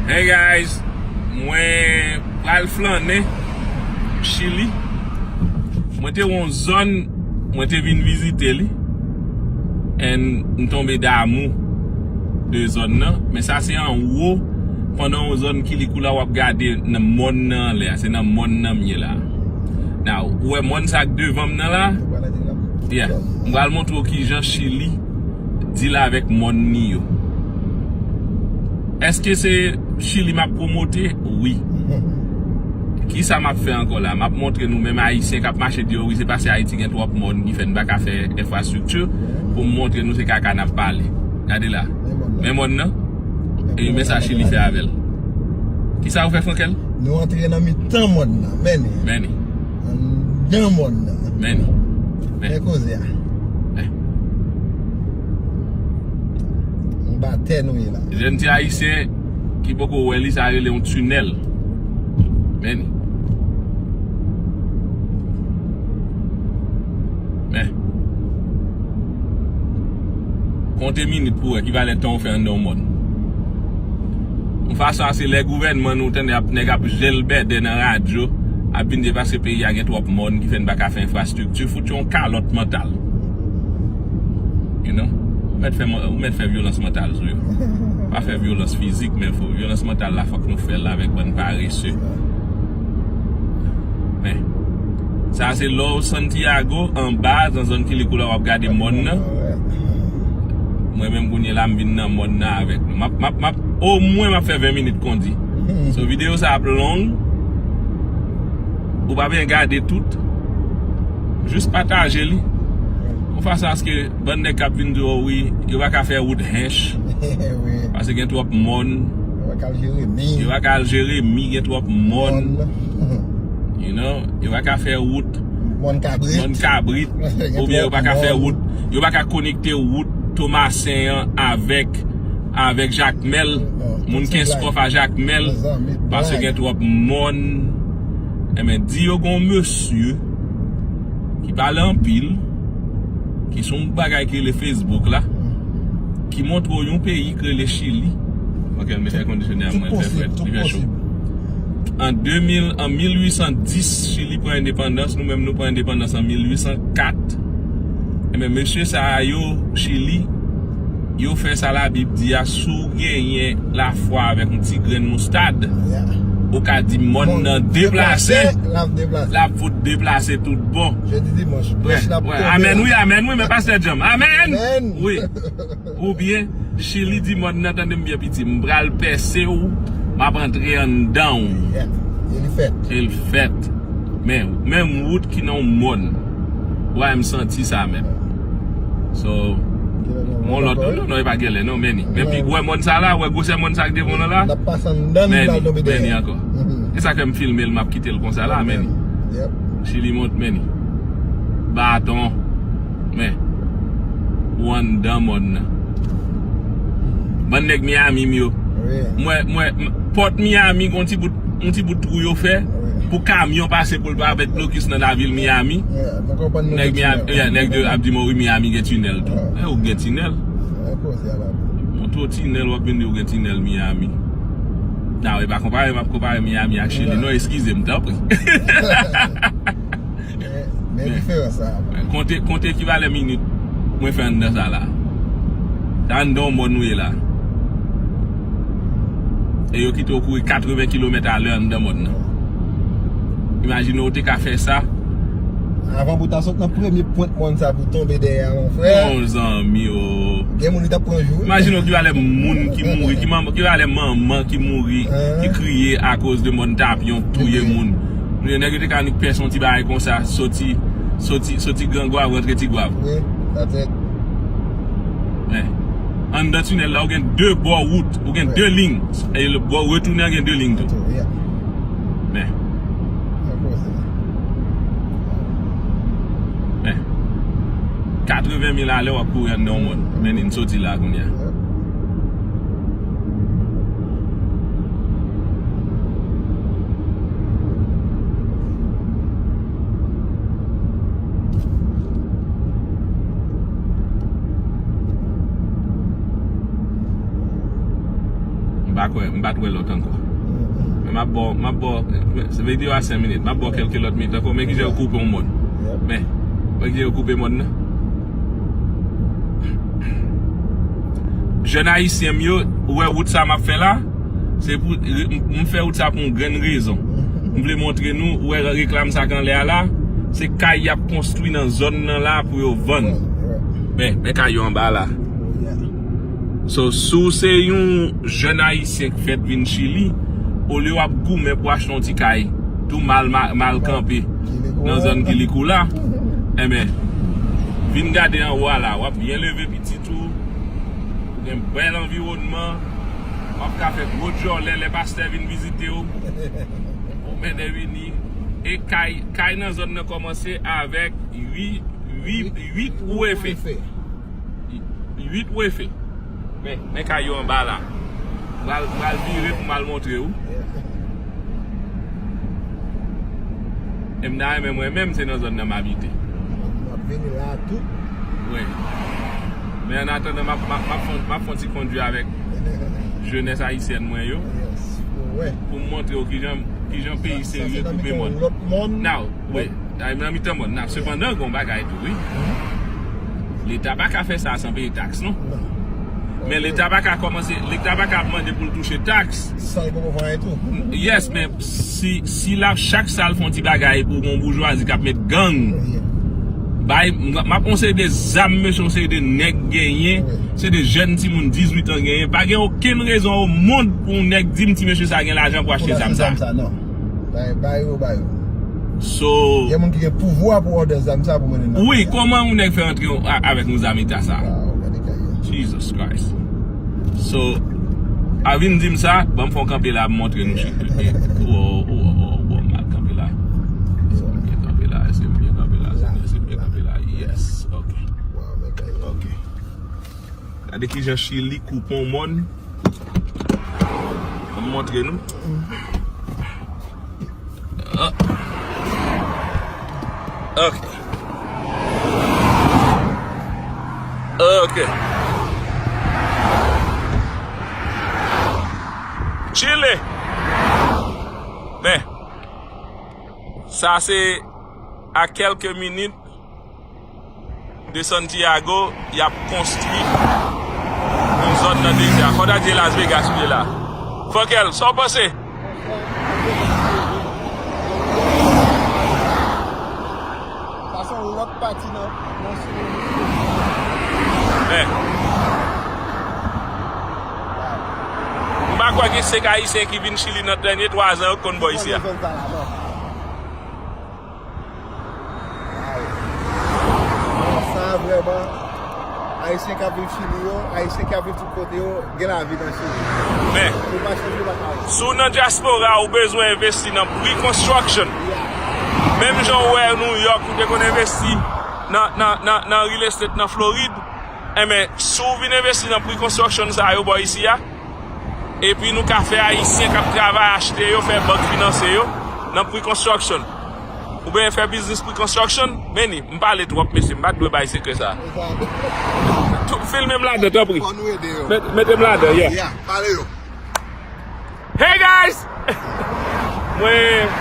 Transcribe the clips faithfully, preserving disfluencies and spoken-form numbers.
Hey guys, mwen pral flannen Chili. Mwen te yon zòn, mwen te vin vizite li. And m tonbe damou de zòn nan. Men sa se anwo, pandan yon zòn ki li kou la w ap gade nan mòn nan anlè a. Se nan mòn nan m ye la. Now, ou wè mòn sa k devan m nan la? Yeah. M pral montre w kijan Chili deal avèk mòn ni yo. Èske se Chili m ap pwomote? Wi. Kisa m ap fè ankò la? M ap montre nou menm Ayisyen k ap mache di yo, wi, se paske Ayiti gen twòp mòn ki fè n pa ka fè enfrastrikti, pou m montre nou se kaka n ap pale. Gade la. Men mòn nan. E men sa Chili fè avè l. Kisa ou fè, Frankel? Nou antre nan mitan mòn nan. Men li. Men li. Anndan mòn nan. Men li. Men. Men koze a. Men. Anba tè nou ye la. Jèn ti Ayisyen ki poko wè li, sa rele yon tinèl. Men li. Men. Konte minit pou wè ki valè tan ou fè anndan yon mòn. Yon fason a se lè gouvènman nou tande ap, nèg ap jèlbèdè nan radyo, ap vin di paske peyi a gen twòp mòn ki fè n pa ka fè enfrastrikti, fout yo yon kalòt mantal. You know? Ou mèt fè, ou mèt fè vyolans mantal sou yo. Pa fè vyolans fizik, men fò vyolans mantal la fòk nou fè l avèk bann parese. Men, sa se lò Santiago, anba, nan zòn ki li kou la w ap gade mòn nan. Mwen menm kounye la, m vin nan mòn nan avèk nou. M ap, m ap, m ap, omwen m ap fè ven minit kondi. So, videyo sa ap long. Ou pa bezwen gade tout. Jis pataje li. Yon fason aske bann nèg k ap vin di w, wi, yo pa ka fè wout hench. Wi. Paske gen twòp mòn. Yo pa ka al Jeremi. Yo pa ka al Jeremi, gen twòp mòn. Mòn. You know, yo pa ka fè wout. Mòn kabrit. Mòn kabrit. Gen twòp mòn. Oubyen yo pa ka fè wout. Yo pa ka konekte wout Tomasen an avèk, avèk Jakmèl. Non, moun Kenskòf a Jakmèl. Mezanmi, paske gen twòp mòn. Enben, di yo gen yon mesye ki pale anpil, ki sou yon bagay ki rele Facebook la, ki montre w yon peyi ki rele Chili. Ok, m met èkondisyonè a mwen, l fè frèt, li fè cho. An de mil, an mil uit san dis, Chili pran endepandans, nou menm nou pran endepandans an mil uit san kat. Enben, mesye sa a yo, Chili, yo fè sa Labib di a, si w genyen lafwa avèk yon ti grenn moustad, ou ka di mòn nan deplase, l ap fout deplase tout bon. Jedi, dimanch, brèch la pou tonbe. Amèn, wi, amèn, wi, men pastè Djanm. Amèn! Wi. Oubyen, Chili di mòn nan, tande m byen piti, m pral pèse w, m ap antre anndan w. E li fèt. E l fèt. Men, menm wout ki nan yon mòn. Wè, m santi sa menm. So, yon lòt, non, non, e pa gèlè, non, men li. Men pi, wè mòn sa la, wè gwosè mòn sa k devan w la. L ap pase anndan li, l al tonbe dèyè. Men li ankò. E sa fè m filme l, m ap kite l konsa la, men li. Chili mont, men li. Baton. Men. Ou anndan mòn nan. Bann nèg Miami m yo. Mwen, mwen, m-, pòt Miami, gon ti bout, yon ti bout twou yo fè pou kamyon pase pou l pa mèt blokis nan lavil Miami. Nèg Miami, yeah, nèg yo ap di mwen, wi, Miami gen tinèl tou. E ou gen tinèl? Montre w tinèl, w ap vin di ou gen tinèl Miami. Nan, e pa konpare, m ap konpare Miami ak Chili. Non, eskize m, tanpri. Men, men diferans sa. Konte, konte ki valè minit mwen fè anndan sa la. Sa anndan yon mòn nou ye la. E yo kite w kouri katreven kilomèt alè anndan mòn nan. Imajine w te ka fè sa. Avan pou w ta sot nan premye pwent mòn sa pou w tonbe dèyè a, mon frè. Bon zanmi, o. Gen moun li t ap pran jou, wi. Imajine w ki valè moun ki mouri, ki manman, ki valè manman ki mouri, ki kriye akoz de mòn tapyon touye moun. Nèg yo te ka annik pèse yon ti bagay konsa, soti, soti, soti Gran Gwav, rantre Ti Gwav. Wi, that's it. Men, anndan tinèl la, ou gen de bò wout, ou gen de liy. E le bò retounen an gen de liy tou. Men. Men. Katreven mil alè w ap kouri anndan yon mòn. Men li n soti la kounye a. M pa Kwè, m pa t wè lòt ankò. Men m ap ba w, m ap ba w, se videyo a senk minit, m ap ba w kèlke lòt minit ankò, men kijan yo koupe yon mòn. Men, men kijan yo koupe mòn nan. Jèn ayisyen m yo, ou wè wout sa m ap fè la, se pou, m, m fè wout sa pou yon grenn rezon. M vle montre nou, ou wè reklam sa k anlè a la, se kay y ap konstwi nan zòn nan la pou yo vann. Men, men kay yo anba la. So, si w se yon jèn ayisyen k fèt vin Chili, olye w ap goumen pou achte yon ti kay, tou mal, mal, mal kanpe nan zòn Quilicura, enben, vin gade anwo a la, w ap byen leve pitit ou, ou gen bèl anviwònman, w ap ka fè gwo djòlè lè pastè vin vizite w, ou mennen vini, e kay, kay nan zòn nan kòmanse avèk uit, uit, uit ou efe. Uit ou efe. Men, men kay yo anba la. M pral, m pral vire pou m al montre w. E m ta renmen mwen menm se nan zòn nan m abite. M ap vini la tou. Wi. Men annatandan, m ap, m ap, m ap fè, m ap fè yon ti kondwi avèk jenès ayisyèn mwen yo. Pou m montre w kijan, kijan peyi serye koupe mòn. Now, wi. Ay, nan mitan mòn nan. Sepandan, gen yon bagay tou, wi. Leta pa ka fè sa san peye taks, non. Men Leta pa ka kòmanse, Leta pa ka ap mande pou l touche taks. San l poko fè anyen tou. Yes, men si, si l ap chak sa l fè yon ti bagay pou yon boujwazi k ap met gang, bay, m, m ap yon seri de zam, mesye, yon seri de nèg genyen, se de jèn timoun dizuit an genyen, pa gen okenn rezon o mond pou yon nèg di m ti mesye sa gen lajan pou achte zam sa. Bay, bay yo, bay yo. So, gen moun ki gen pouvwa pou òdè zam sa pou mennen nan wi, kòman yon nèg fè antre a, avèk yon zam eta sa? Wow, gade kay yo. Jesus Christ. So, a vin di m sa, ban m fè yon kanpe la, m montre nou chak. Wo, wo, wo, wo, m al kanpe la. Èske m byen kanpe la? Èske m byen kanpe la? Èske m byen kanpe la? Yes. Ok. Wow, men kay yo. Ok. Gade kijan Chili koupe yon mòn. Ban m montre nou. Ah. Ok. Ok. Chile. Men, sa se a kèlke minit de Santiago, y ap konstwi yon zòn nan dezè a. Fò w ta di Las Vegas ou ye la. Frankel, sa w panse? Sa se yon lòt pati nan, nan sou. Men. M pa kwè gen senk Ayisyen ki vin Chili nan dènye twa zan yo k konn bò isi a. Sa vrèman, Ayisyen k ap viv Chili yo, Ayisyen k ap viv tout kote yo, gen lavi nan Chili. Men, si w nan dyaspora, ou bezwen envesti nan pre-construction. Menm jan ou wè New York, ou te konn envesti nan, nan, nan, nan real estate nan Florid. Enben, si w vin envesti nan pre-construction sa yo bò isi a, epi nou ka fè Ayisyen k ap travay achte yo, fè bank finanse yo nan pre-construction. Oubyen fè biznis pre-construction, men ni, m pale twòp, mesye, m pa t dwe bay sekrè sa. Tou, filme m ladan, tanpri. Fò nou ede yo. Met-, mete m ladan, yeah. Yeah, pale yo. Hey guys! Mwen,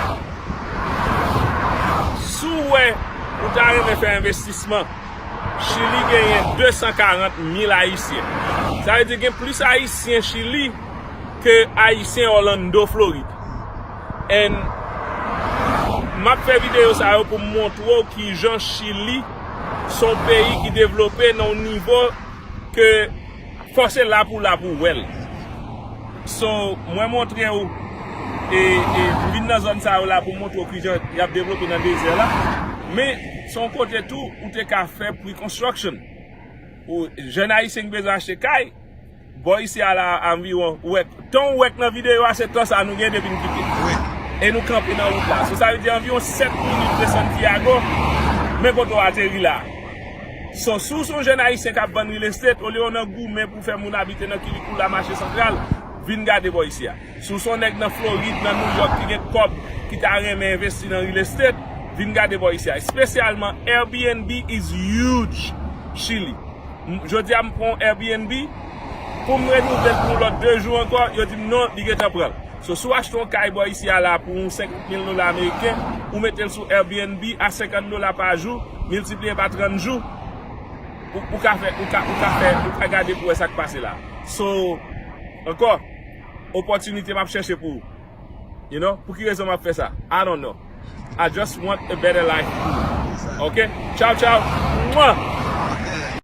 si w wè ou ta renmen fè envestisman, Chili genyen de san karant mil Ayisyen. Sa vle di gen plis Ayisyen Chili ke Ayisyen Orlando, Florid. And m ap fè videyo sa yo pou m montre w kijan Chili se yon peyi ki devlope nan yon nivo ke fò se la pou la pou w wè l. So, mwen montre w, e, e, m vin nan zòn sa yo la pou m montre w kijan y ap devlope nan dezè la. Men, se yon kote tou, ou te ka fè pre-construction. Ou, jèn Ayisyen ki bezwen achte kay, bò isi a la, anviwon, ou wè, tan ou wè k nan videyo a, se tan sa nou gen depi n kite. Wi. E nou kanpe nan wout la. So, sa vle di anviwon sèt minit de Santiago, men kote w ateri la. So, si w se yon jèn Ayisyen k ap vann real estate, olye w nan goumen pou fè moun abite nan Kilikula, mache santral, vin gade bò isi a. Si w se yon nèg nan Florid, nan New York ki gen kòb, ki ta renmen envesti nan real estate, vin gade bò isi a. Espesyalman, Airbnb is huge Chili. M, jodi a, m pran yon Airbnb, Pou m renouvle l pou yon lòt de jou ankò, yo di m non, li gentan pran l. So, si w achte yon kay bò isi a la pou yon senkant mil dola ameriken, ou mete l sou Airbnb a senkant dola pa jou, miltipliye pa trant jou, ou, ou ka fè, ou ka, ou ka fè, ou ka gade pou wè sa k pase la. So, ankò, opòtinite m ap chèche pou ou. You know? Pou ki rezon m ap fè sa? I don't know. I just want a better life pou ou. Ok? Ciao, ciao. Mwa!